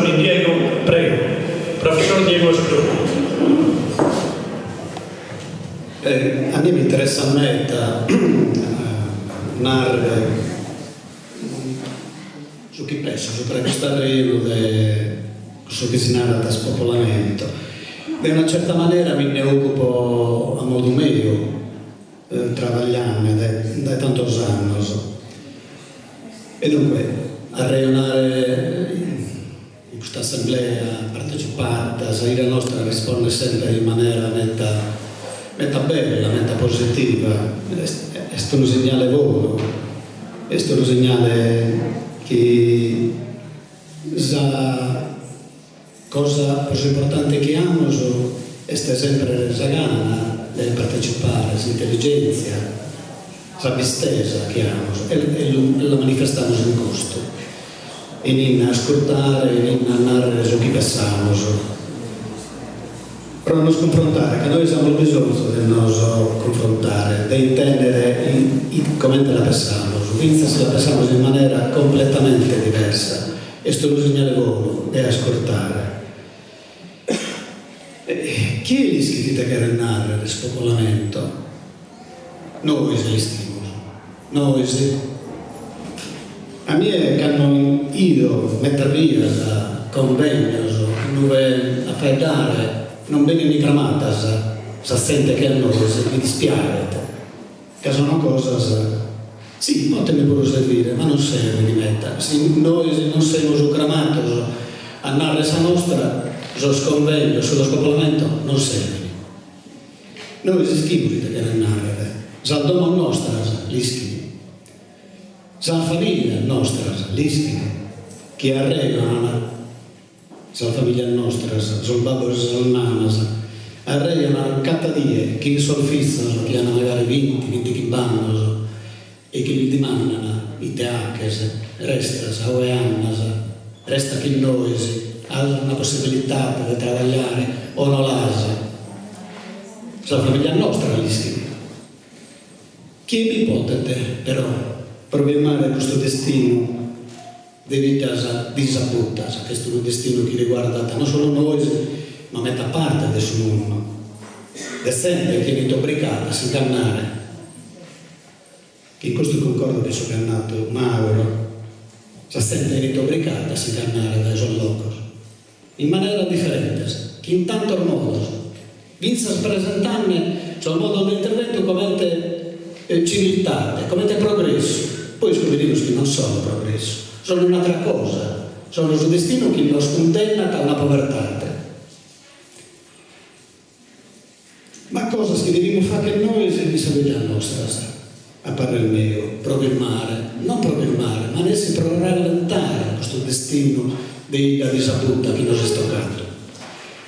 Diego, prego. Professor Diego Scrocco. A mie mi interessat meda narrer su chi penso subra custu arrejonu de cussu chi si narat spopolamento. De una certa manera mi nde ocupo a modu meu, trabagliande dae tantos annos e dunque arrejonare in custa assemblea partecipata, sa 'idda nostra rispondet sempre in manera meta meta bella, meta positiva, est unu signale bonu, est unu signale chi sa Cosa prus importante chi amus est semper sa gana de partecipare, s'intelligèntzia, s'abbistesa chi amus e la manifestamus in custu, 'eninne a ascurtare, 'eninne a nàrrere su chi pessamus, pro nos cunfrontare, ca nois amus bisonzu de nos cunfrontare, de intèndere comente la pessamus, fintzas si la pessamus in manera completamente diversa. Est unu signale bonu de ascurtare. Chie l'ischit ite cheret nàrrere spopolamento? Nois l'ischimus. Nois. A mie cando 'ido medas bias convegnos inue a faeddare non benint cramadas sa zente che a nois, mi dispiaghet. Ca sono cosas, si, potent puru servire, ma non servint meta, si nois non semus cramatos a narrer sa nostra, sos convegnos sullo spopolamento non servint. Nois ischimus ite cheret narrer, sas domos nostras l'ischint, sas familias nostras l'ischint, chi arrejonan Sas familias nostras, sos babbos e sas mamas, arrejonan cata die chin sos fizos chi an magari vinti, vintichimb'annos e chi lis dimandan, ite 'aches, restas, a ue andas, resta chin nois, as una possibilitade de trabagliare o no l'as? Sas familias nostras l'ischin. Chie bi potet, però, pro firmare custu destinu de biddas disabutas, ca est unu destinu chi riguardat non solu nois, ma meta parte de su mundu, de zente chi 'enit obrigada a si nch'andare, chi in custu cuncordo chin su chi at natu Mauro, sa zente 'enit obrigada a si nch'andare dae sos locos, in maneras diferentes, chin tantos modos, fintzas presentande sos modos de interventu comente civiltade, comente progressu, poi iscobrimus chi non sono progressu, sono un'atra cosa, sono su destinu chi nos cundennat a una povertade. B'at cosas chi devimus fagher nois in sas biddas nostras, a parrer meu, pro firmare, non pro firmare, ma nessi pro rallentare custu destinu de 'idda disabuta chi nos est tocadu.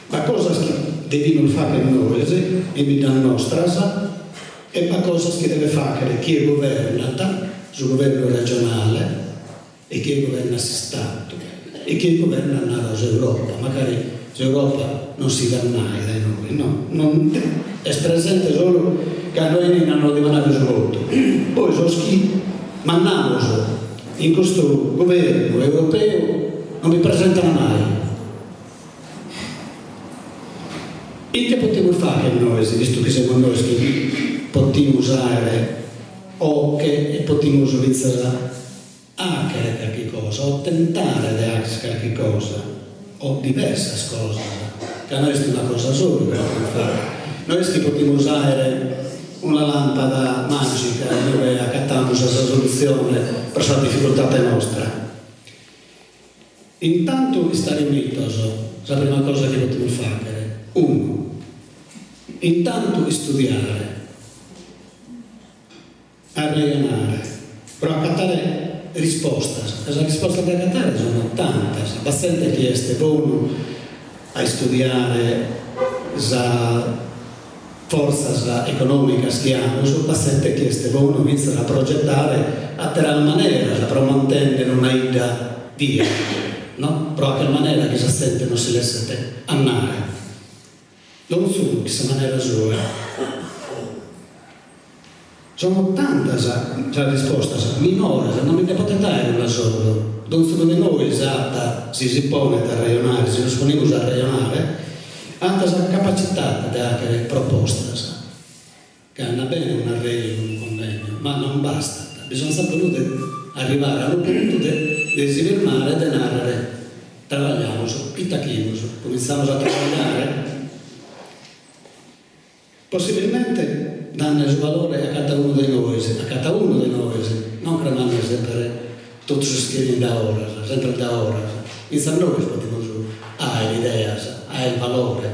B'at cosas chi devimus fagher nois in biddas nostras e b'at cosas chi devet fagher chie guvernat, su guvernu regionale, e chie guvernat s'Istadu e chie guvernat, naro, s'Europa, magari s'Europa non si 'idet mai dae nois, no, non est presente solu cando 'enin a nos dimandare su votu, poi sos chi mandamus in custu guvernu europeu non bi presentan mai. Ite potimus fagher nois, vistu chi semus nois chi potimus aere 'oche e potimus fintzas 'achere carchi cosa o tentare de 'achere carchi cosa o diversas cosas, ca no est una cosa solu chi potimus fagher, no est chi potimus aere una lampada magica inue acatamus sa solutzione pro sa dificultade nostra. Intantu istare unidos, sa prima cosa chi potimus fagher, unu, intantu istudiare, arrejonare, pro acatare rispostas, ca sas rispostas de acatare sono tantas, b'at zente chi est bonu a istudiare sas fortzas econòmicas chi amus, b'at zente chi est bonu fintzas a progetare àteras maneras pro mantènnere una 'idda bia, no? Pro 'achere manera chi sa zente non si lesset andare. Donzunu chin sa manera sua. Sono tantas sas rispostas, minores, non bi nde potet àere una solu. Donzunu de nois at, si si ponet a arrejonare, si nos ponimus a arrejonare, at sa capacitade de 'achere propostas, ca andat bene un'arrejonu, unu convegno, ma non bastat, bisonzat puru de arrivare a unu puntu de de si firmare e de narrere, trabagliamus, ite 'achimus, cumintzamus a trabagliare? Possibilmente dande su valore a cada unu de nois, a cada unu de nois, non cramande semper totus sos chi 'enin da 'oras, semper da 'oras, fintzas nois podimus aer ideas, aer valore,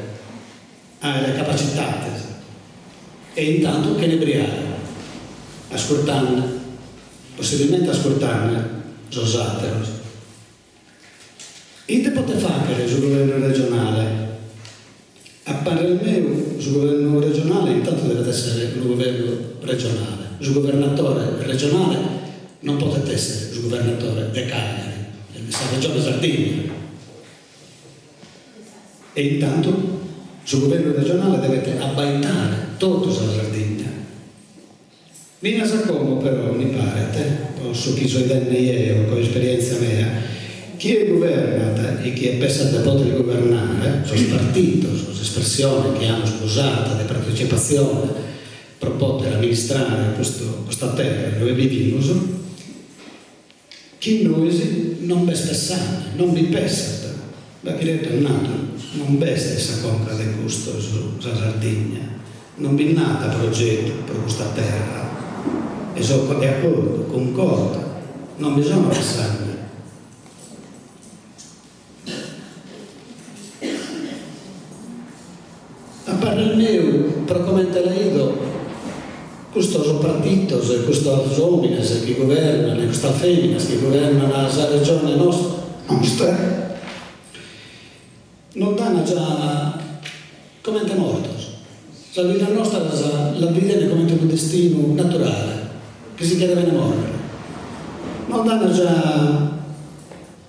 aer capacitates e intantu chene briare, ascurtande, possibilmente ascurtande sos ateros. Ite potet fàghere su guvernu regionale? A parrer meu su guvernu regionale intantu devet èssere unu guvernu regionale, su guvernatore regionale non potet èssere su guvernatore de Cagliari e de sa regione Sardigna e intantu su guvernu regionale devet abbaitare totu sa Sardigna. Finas a como però mi paret, pro su chi so 'idende jeo pro esperientzia mea, chie guvernat e chie pessat de poder guvernare, sos partidos, s'espressione chi amus prus arta de partecipatzione pro poder amministrare custu custa terra inue bivimus, Chin nois non b'est pessande, non bi pessat, Bachireddu at nadu, non b'est in sa conca de custos sa Sardigna, non bi nd'at progetu pro custa terra, e so de acordu, cuncordo, non bi sono pessande. A parrer meu, pro comente la 'ido, custos partidos e custos omines chi guvernan e custas feminas chi guvernan sa regione nostra nos dan già comente mortos. Sas vidas nostras las biden comente unu destinu naturale chi si che deven morrer. Nos dan già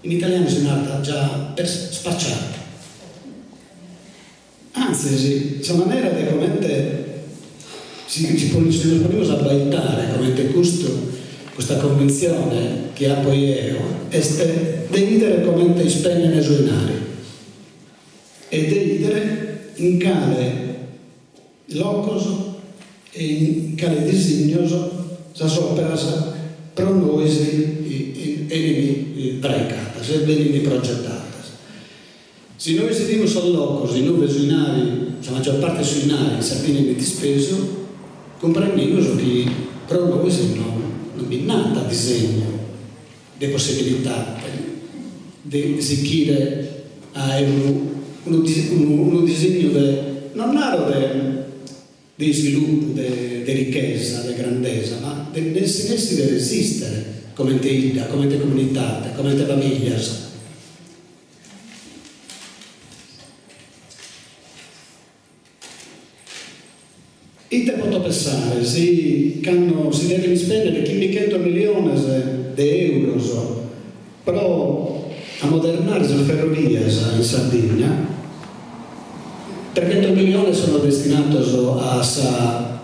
In italianu si narat già per spacciata. Antzis, sa manera de comente si si nos podimus abbaitare comente custu, custa convintzione chi apo jeo est de 'idere comente ispenden su 'inari e de 'idere in cale locos e in cale disignos sas òperas pro nois 'enin fraicadas e benin progetadas. Si nois 'idimus sos locos in ube su 'inari, sa maggior parte 'e su 'inari in Sardigna 'enit ispesu, cumprendimus chi pro nois no non bi nd'at disegnu de possibilidade de sichire a aer unu unu disignu de, non naro de de isviluppu, de de richesa, de grandesa, ma de nessi nessi de resistere comente 'idda, comente comunidade, comente familias. Ite poto pessare si cando si deven ispèndere chimbichentos milliones de euros pro ammodernare sas ferrovias in Sardigna, trechentos milliones sono destinados a sa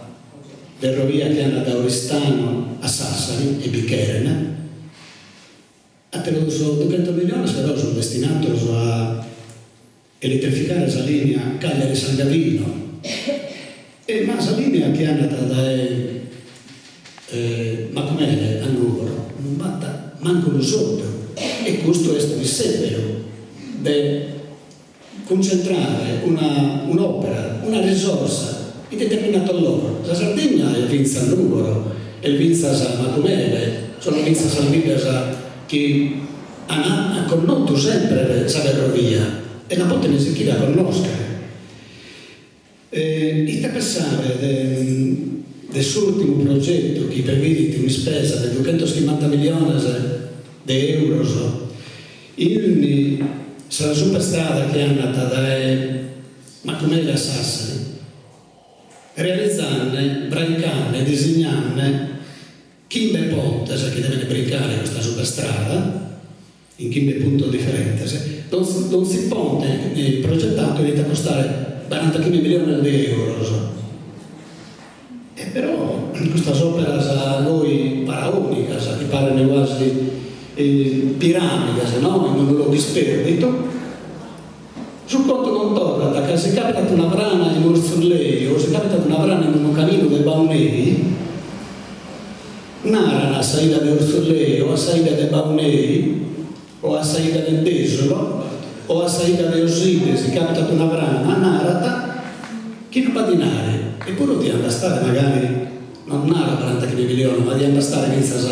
ferrovia chi andat da Oristano a Sassari, e bi cheren, àteros duchentos milliones però sun destinados a Eletrificare sa lìnia Cagliari-San Gavino e ma sa lìnia chi andat dae Macumere a Nùgoro non b'at mancu unu soddu e custu est un'issèberu de cuncentrare una un'òpera, una risorsa in determinados logos. Sa Sardigna est fintzas Nùgoro, est fintzas Macumere, sono fintzas sas biddas chi An connotu semper sa ferrovia e la poten sichire a connoschere. Ite pessare de s'urtimu progetu chi previdit un'ispesa de duchentoschimanta miliones de euros in sa superstrada chi andat dae Macumele a Sassari, realizande, fraicande e disignande Chimbe pontes chi devent brincare custa superstrada, in chimbe puntos diferentes, donzi ponte progetadu 'enit a costare barantachimbe miliones de euros. E però custas òperas goi faraònicas chi parent guasi. piramides no in unu logu isperditu, su contu non torrat ca si capitat una frana in Urtzullei o si capitat una frana in unu caminu de Baunei, naran a sa 'idda de Urtzullei o a sa 'idda de Baunei o a sa 'idda de Desulo o a sa 'idda de Osidde si capitat una frana, narat chi non b'at dinari, eppuru diant bastare magari, non naro barantachimbe miliones, ma diant bastare fintzas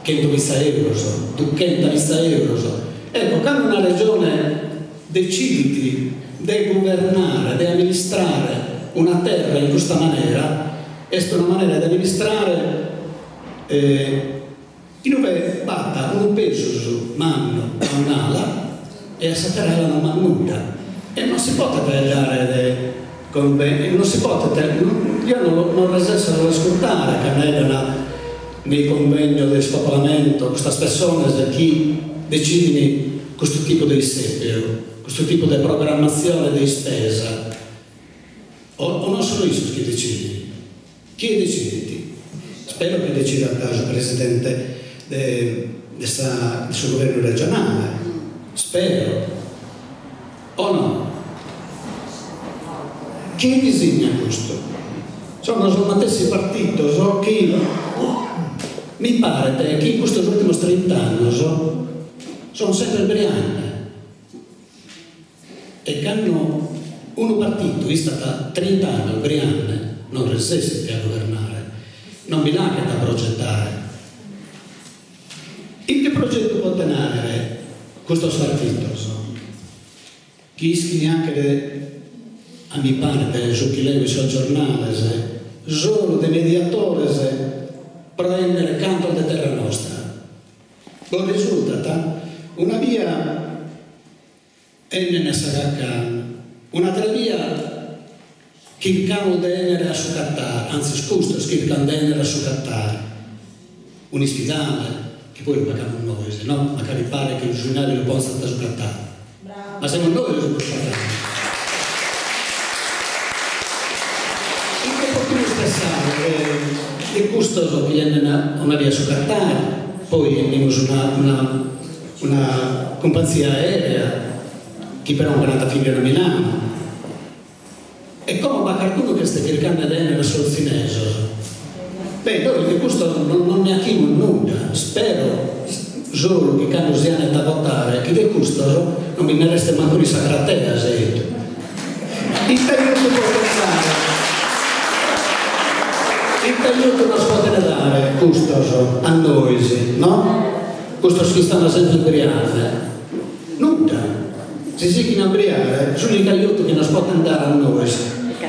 chentumitza euros, duchentamitza euros. Ecco, cando una regione decidit de guvernare, de amministrare una terra in custa manera, est una manera de amministrare in ue b'at unu pesus mannu a un'ala e a s'àtera ala non b'at nudda e non si potet faeddare de convegno, non si potet, io non resesso a l'ascurtare cando faeddan de convegno de ispopolamento custas pessones chi decidin custu tipu de issèberu, custu tipu de programmatzione de ispesa o o non sono issos chi decidin? Chie decidit? Spero chi decidat su presidente de de sa de su guvernu regionale, spero, o no? Chie disignat custu? Sono sos matessi partidos chi mi paret chi in custos urtimos trint'annos sono sempre briande. E cando unu partidu istat trint'annos briande non resessit a guvernare, non bi laghet a progetare. Ite progetu poden àere custos partidos chi ischin àghere, a mi paret su chi lego in sos giornales, solu de mediatores pro 'èndere cantos de terra nostra? Bos risultat una bia 'ennene a sa Caccan, un'atera bia chircamus de 'ennere a su Qatar, antzis custos chircan de 'ennere a su Qatar, un'ispidale chi poi lu pagamus nois, no? Macari paret chi su 'inari lu ponzat su Qatar, ma semus nois chi lu pagamus. Ite potimus pensare de custos chi 'ennen una bia a su Qatar, poi 'ennimus una una una cumpanzia aerea chi però nche l'ant a finire a Milano. E como b'at carcunu chi est chircande de 'ennere a sos tzinesos. Beh, nois de custos non ne 'achimus nudda, spero solu chi cando si andet a votare chi de custos non bi nde restet mancu in sa cratera sèitu. Ite aiutu poden dare? Ite aiutu nos poden dare custos a nois, no? Custos chi istan sempre briande? Nudda. Si sighin a briare, s'unicu aiutu chi nos poden dare a nois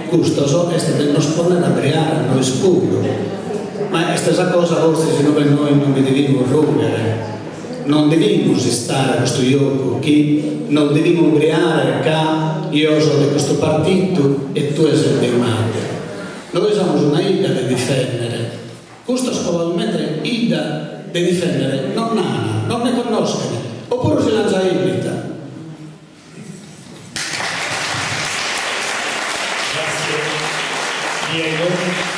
custos est de nos ponnere a briare a nois puru. Ma est sa cosa fortzis in ue nois non bi devimus rùghere. Non devimus istare a custu jocu chi nos devimus briare ca io so de custu partitu e tue ses de un'ateru. Nois amus una 'idda de difendere. Custos probabilmente 'idda de difendere non n'ana, non ne connoschen, opuru si l'an giai 'ennita. Grazie Diego.